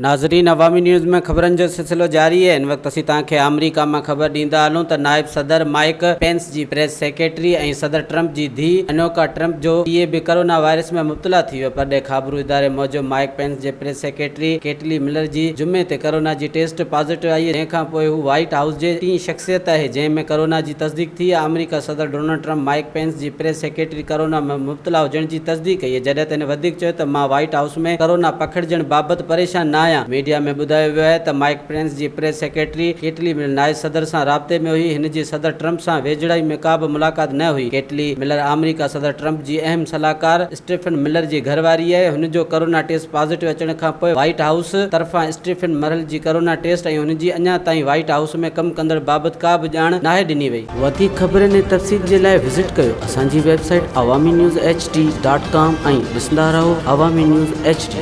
ناظرين عوامي نيوز ۾ خبرن جو سلسلو جاري آهي هن وقت اسين توهان کي آمريڪا مان خبر ڏيندا هلون ته نائب صدر مائيڪ پينس جي پريس سيڪريٽري ۽ صدر ٽرمپ جي ڌيء انوڪا ٽرمپ جو پيء به ڪرونا وائرس ۾ مبتلا ٿي ويو پرڏيهه خابرو اداري موجب مائيڪ پينس جي پريس سيڪريٽري ڪيٽلي ملر جي جمعي تي ڪرونا جي ٽيسٽ پازيٽو آئي جنهن کان پوء هو وائيٽ هائوس جي ٽين شخصيت آهي جنهن ۾ ڪرونا جي تصديق ٿي آهي آمريڪا صدر ڊونلڊ ٽرمپ مائيڪ پينس جي پريس سيڪريٽري ڪرونا ۾ مبتلا هجڻ جي تصديق ڪئي جڏهن ته هن وڌيڪ چيو ته مان وائيٽ هائوس ۾ ڪرونا پکڙجڻ بابت پريشان نه آهيان. ميڊيا ۾ ٻڌايو ويو آهي ته مائيڪ پينس جي پريس سيڪريٽري ڪيٽلي ملر نائب صدر سان رابطي ۾ هئي، هن جي صدر ٽرمپ سان ويجهڙائي ۾ ڪا به ملاقات نه هئي. ڪيٽلي ملر آمريڪا صدر ٽرمپ جي اهم صلاحڪار اسٽيفن ملر جي گهرواري آهي، هن جو ڪرونا ٽيسٽ پازيٽو اچڻ کانپوء وائيٽ هائوس طرفان اسٽيفن مرل جي ڪرونا ٽيسٽ ۽ هن جي اڃا تائين وائيٽ هائوس ۾ ڪم ڪندڙ بابت ڪا به ڄاڻ ناهي ڏني وئي. وڌيڪ خبرن ۽ تفصيل جي لاء وزٽ ڪيو اسان جي website Awami news H D dot com ۽ ڏسندا رهو عوامي نيوز ايڇ ڊي.